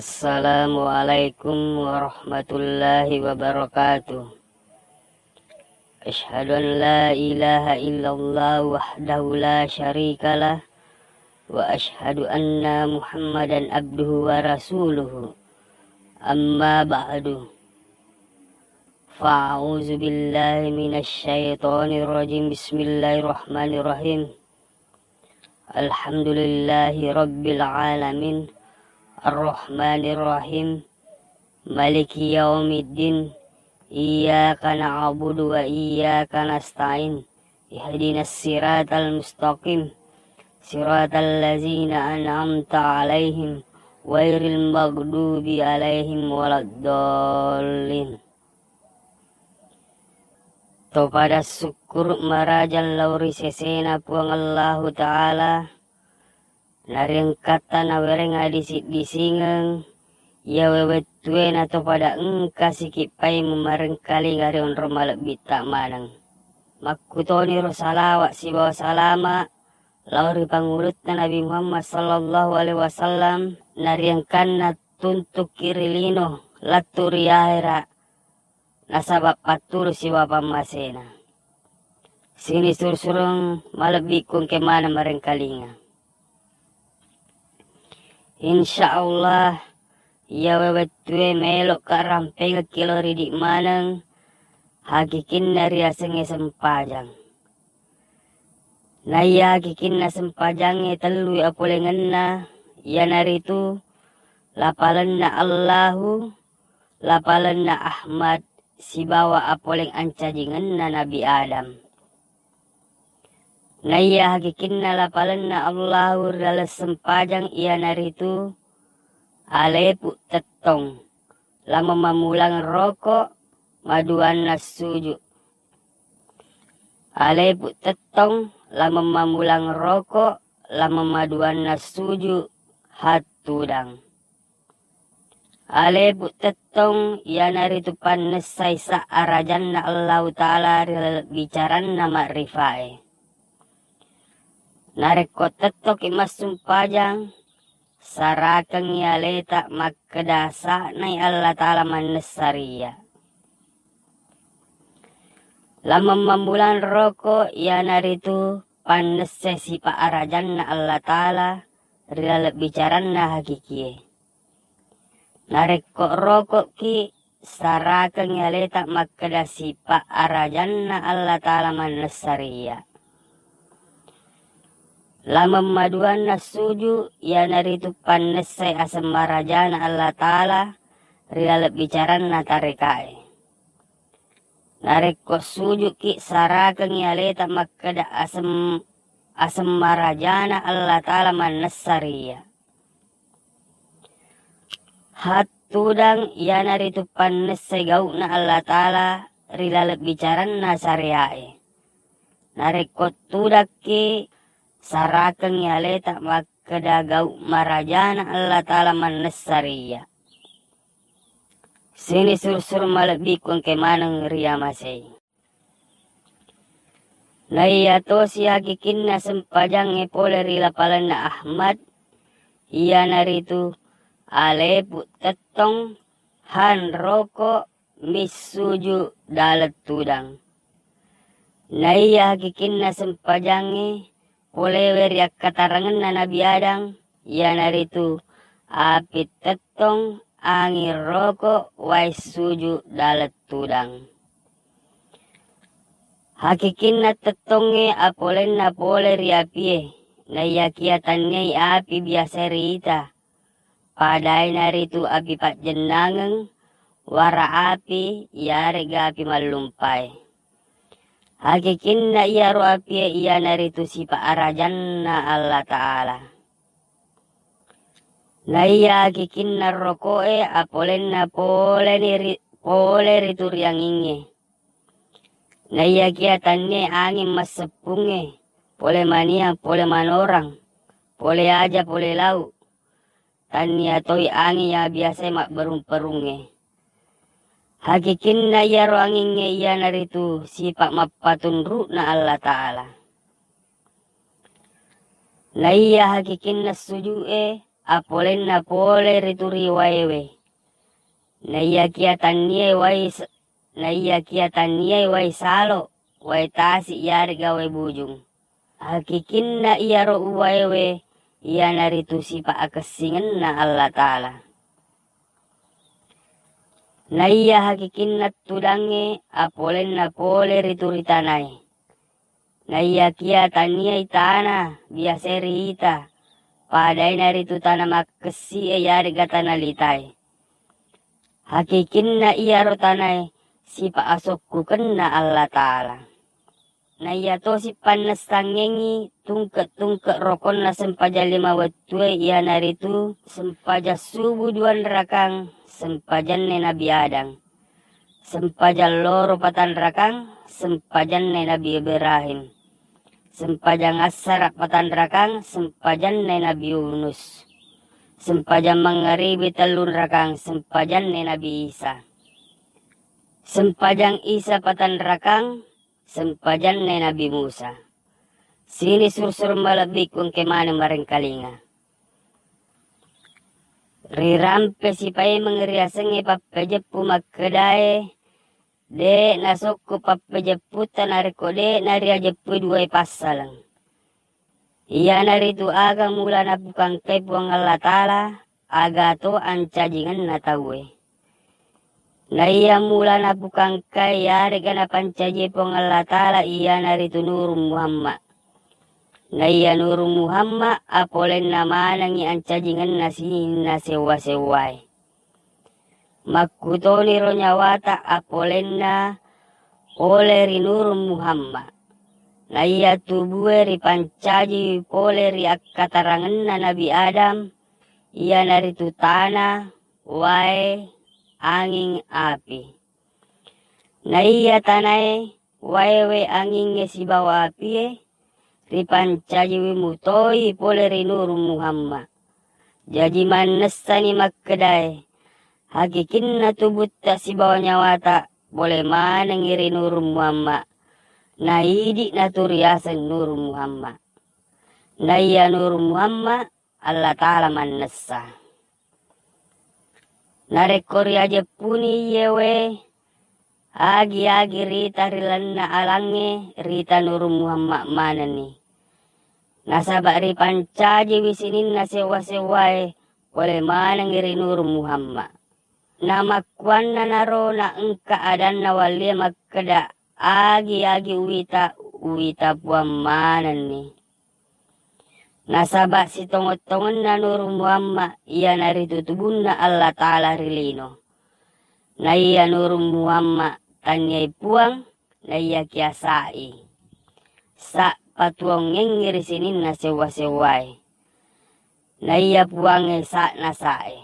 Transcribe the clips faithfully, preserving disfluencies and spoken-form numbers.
Assalamualaikum warahmatullahi wabarakatuh. Asyhadu an la ilaha illallah wahdahu la syarikalah, wa asyhadu anna Muhammadan abduhu wa rasuluhu. Amma ba'du. Fa'auzu billahi minasy syaithanir rajim. Bismillahirrahmanirrahim. Alhamdulillahi rabbil alamin. Arrahmanirrahim. Maliki yaumiddin. Iyyaka na'budu wa iyyaka nasta'in. Ihdinas siratal mustaqim. Siratal ladzina an'amta 'alaihim ghairil maghdubi 'alaihim waladdallin. Topada sukkuru' maraja lao ri sesena Puang Allahu Ta'ala, nariengkatta nawereng adisi'-disingeng, iyawe wettue natopada engka sikippai mumarengkalinga ri onrong malebbitta maneng. Makkutoniro salawa' sibawa salama' lao ri pangulutta Nabi Muhammad sallallahu alaihi wasallam, nariengkanna tuntukki ri lino lettu ri ahera', nasaba' patturu sibawa pammasena. Sining suru-surung malebbi'ku engka maneng marengkalinga. Insya Allah, iyawe wettue melo'ka rampengekki lao ridi' maneng hakikinna riasengnge sempajang. Naiya hakikinna sempajangnge tellui apolengenna, iyanaritu lapalenna Allahu, lapalenna Ahmad, sibawa apoleng ancajingenna Nabi Adam. Naiya hakikinna lapalenna Allahu ri laleng sempajang iyanaritu alepu' tettong, lameng mammulang roko', maduanna suju'. Alepu' tettong, lameng mammulang roko', lameng maduanna suju', hattudang. Alepu' tettong iyanaritu pannessai sa' arajanna Allahu Ta'ala ri laleng bicaranna ma'rifae. Narekko tettoki massumpajang, sarakengngi aleta makkeda sa'nai Allata'ala mannessa ri iyya. Lameng mammulang roko' iyanaritu pannessai sipa' arajanna Allata'ala ri laleng bicaranna hakikie. Narekko roko'ki, sarakengngi aleta makkeda sipa' arajanna Allata'ala mannessa ri iyya. Lameng maduanna suju' iyanaritu pannessai aseng marajana Allata'ala ri laleng bicaranna tarekae. Narekko suju'ki, sarakengngi aleta makkeda asem-, aseng marajana Allata'ala mannessa ri iyya. Hattudang iyanaritu pannessai gau'na Allata'ala ri laleng bicaranna sarea'e. Narekko tudakki, sarakengngi aleta makkeda gau' marajana Allata'ala mannessa ri iyya. Sining suru-suru malebbiku engka maneng riamasei. Naiya tosi hakikinna sempajangnge pole ri lapalenna Ahmad, iyanaritu alepu' tettong, han roko', missuju' daleng tudang. Naiya hakikinna sempajangnge polewe ri akkatarangenna Nabi Adam, iyanaritu api tettong, anging roko', wae suju' daleng tudang. Hakikinna tettongnge apolenna pole ri apie, naiyakiya tanniai api biasa riita, padainaritu api pajjennangeng, wara api, iyare'ga api mallumpae. Hakikinna iyaro apie iyanaritu sipa' arajanna Allata'ala. Naiya hakikinna roko'e apolenna poleni ri-, pole ri turiangingnge. Naiyakiya tanniai anging masseppungnge, pole maniang, pole manorang, pole aja, pole lau', tannia toi anging iya biasae mabberung-perungnge. Hakikinna iyaro angingnge iyanaritu sipa' mappatunru'na Allata'ala. Naiya hakikinna suju'e apolenna pole ri turi waewe. Naiyakiya tanniai wai s-, naiyakiya tanniai wai salo, wai tasi iyarega wai bujung. Hakikinna iyaro uwaewe iyanaritu sipa akessingenna Allataala. Naiya hakikinna tudangnge apolenna pole ri turi tanae. Naiyakiya taniai tana biasae riita, padae naritu tana makkessi'e yarega tana litae. Hakikinna iyaro tanae sipa asokkukenna Allataala. Naiyatosi pannessangngengngi tungke-tungke rokonna sempajang lima wettue, iyanaritu sempajang subu duanrakang, sempajanne Nabi Adam, sempajang loro patanrakang, sempajanne Nabi Ibrahim, sempajang assara patanrakang, sempajanne Nabi Yunus, sempajang mangngaribi tellunrakang, sempajanne Nabi Isa, sempajang Isa patanrakang, sempajanne Nabi Musa. Sining suru-suru malebbiku engke maneng marengkalinga. Rirampe sipaimeng riasengnge pappejeppu makkedae, de' nasokko pappejepputta narekko de' nariajeppui duae passaleng. Iyanaritu aga mula napukangkai Puang Allataala, agato ancajingenna tauwe. Naiya mula napukangkai yarega napancaji Puang Allataala iyanaritu Nurung Muhammad. Naiya Nurung Muhammad apolenna manengngi ancajingenna sininna sewwa-sewwae. Makkutoniro nyawata apolenna pole ri Nurung Muhammad. Naiya tubue ripancaji pole ri akkatarangenna Nabi Adam, iyanaritu tana, wae, anging, api. Naiya tanae, waewe, angingnge sibawa apie, ripancajiwi mutoi pole ri Nurung Muhammad. Jaji mannessani makkedae, hakikinna tubutta sibawa nyawata pole manengngi ri Nurung Muhammad. Naidi natu riaseng Nurung Muhammad. Naiya Nurung Muhammad, Allataala mannessa. Narekko riajeppuni iyewe, agi-agi rita ri lalenna alangnge, rita Nurung Muhammad manenni. Nasaba ripancajiwi sininna sewwa-sewwae pole manengngi ri Nurung Muhammad. Namakkuannanaro naengka adanna wallie makkeda, agi-agi uwita, uwita Puang manenni. Nasaba sitonget-tongenna Nurung Muhammad iyanaritu tubunna Allataala ri lino. Naiya Nurung Muhammad tanniai Puang, naiyakiya sa'i. Sa patuongengngi ri sininna sewwa-sewwae. Naiya Puangnge sa'na sa'e.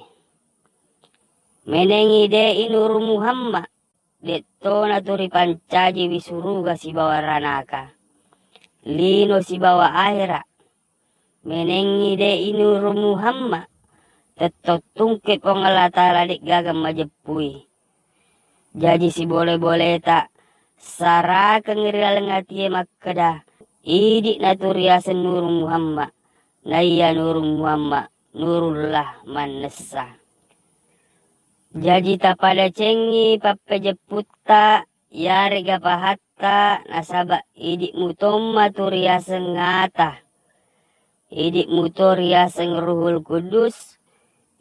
Menengngi de'i Nurung Muhammad, de'tona tu ripancajiwi suruga sibawa ranaka, lino sibawa ahera. Menengngi de'i Nurung Muhammad, tetto tungke Puang Allataala de'gaga majeppui. Jaji sibole-boleta sarakeng ri laleng atie makkeda, idi natu riaseng Nurung Muhammad, naiya Nurung Muhammad Nurullah mannessa. Jaji tapadecengngi pappejepputta yarega pahatta, nasaba idi mutomma tu riaseng ata, idi muto riaseng Ruhul Kudus,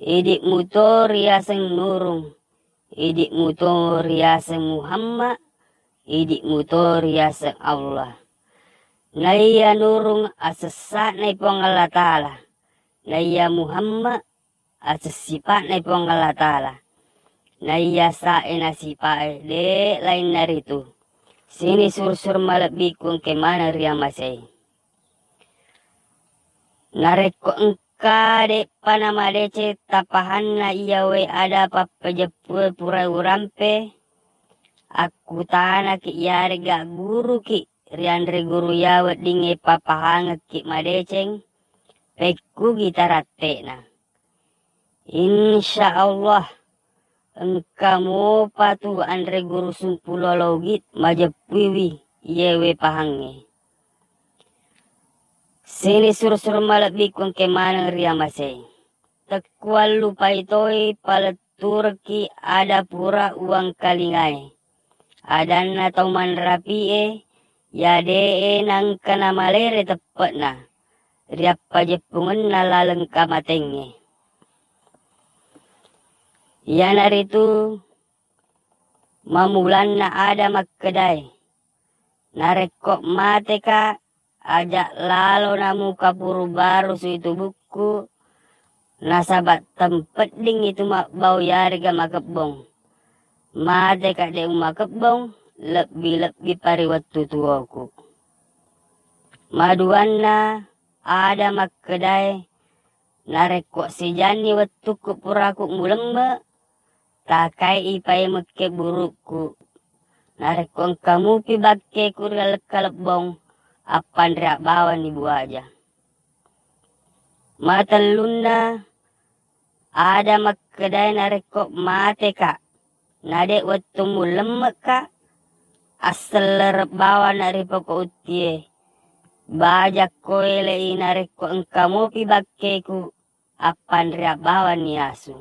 idi muto riaseng Nurung, idi muto riaseng Muhammad, idi muto riaseng Allah. Naiya Nurung asessa'nai Puang Allah Taala, naiya Muhammad asessipa'nai Puang Allah Taala, naiya sa'e nasipa'e de' lainna ritu. Sining suru-suru malebbiku engke maneng riamasei. Narekko engka de'pa namadeceng tapahanna iyawe ada pappejeppue pura urampe, akkutanaki iyarega guruki ri anre guru iya weddingnge papahangekki madeceng, pekkugi taratte'na. Insya Allah, engka mopa tu anre guru sumpu lologit majeppuiwi iyewe pahangnge. Sining suru-suru malebbiku engke maneng riamasei. tekkuallupai toi paletturekki ada pura uwangkalingae. Adanna tau manrapi'e, iya de'e nangka namalere teppe'na riappajeppungenna laleng kamatengnge. Iyanaritu mamulanna ada makkedae, narekko mateka, aja lalo namuka puru baru sui tubukku, nasaba tempedding itu mabbau yarega makebbong. Mateka de umakebbong, lebbi-lebbi pari wettu tuoku. Maduanna ada makkedae, narekko sijanni wettukku puraku mulemme, takai ipae mekke burukku. Narekko engka mupi bakkeku ri laleng kalebbong, appanre abbawanni buaja. Matellunna, ada makkedae narekko mateka, nade wettu mulemmekka, assellereng bawana ri poko uttie. Bajakko elei narekko engka mopi bakkeku, appanre abbawanni asu.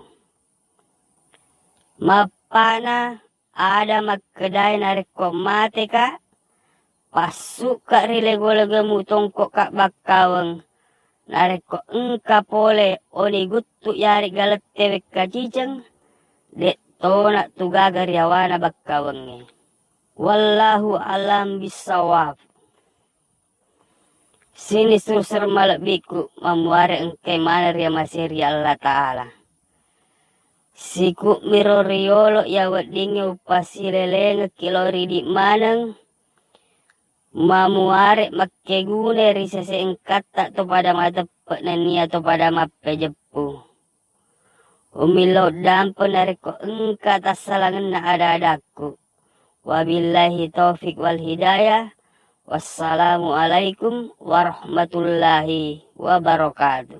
Mappana, ada makkedae narekko mateka, passukka ri lego-lego mutongkokka bakkaweng. Narekko engka pole oni guttu yarega lette wekka ciceng, de tona tugaga ri awana bakkawengnge. Wallahu alam bissawab. Sining surusereng malebbiku, mamuare engkai maneng riamasei ri Allah Ta'ala. Siku'miro riolo iya weddingnge upassilelengekki lao ridi maneng, mamuare makkeguna ri sese engkatta to pada mateppe nennia to pada mappejeppu. Umillau dampeng narekko engka tassalangenna ada-adakku. Wabillahi taufik wal hidayah. Wassalamualaikum warahmatullahi wabarakatuh.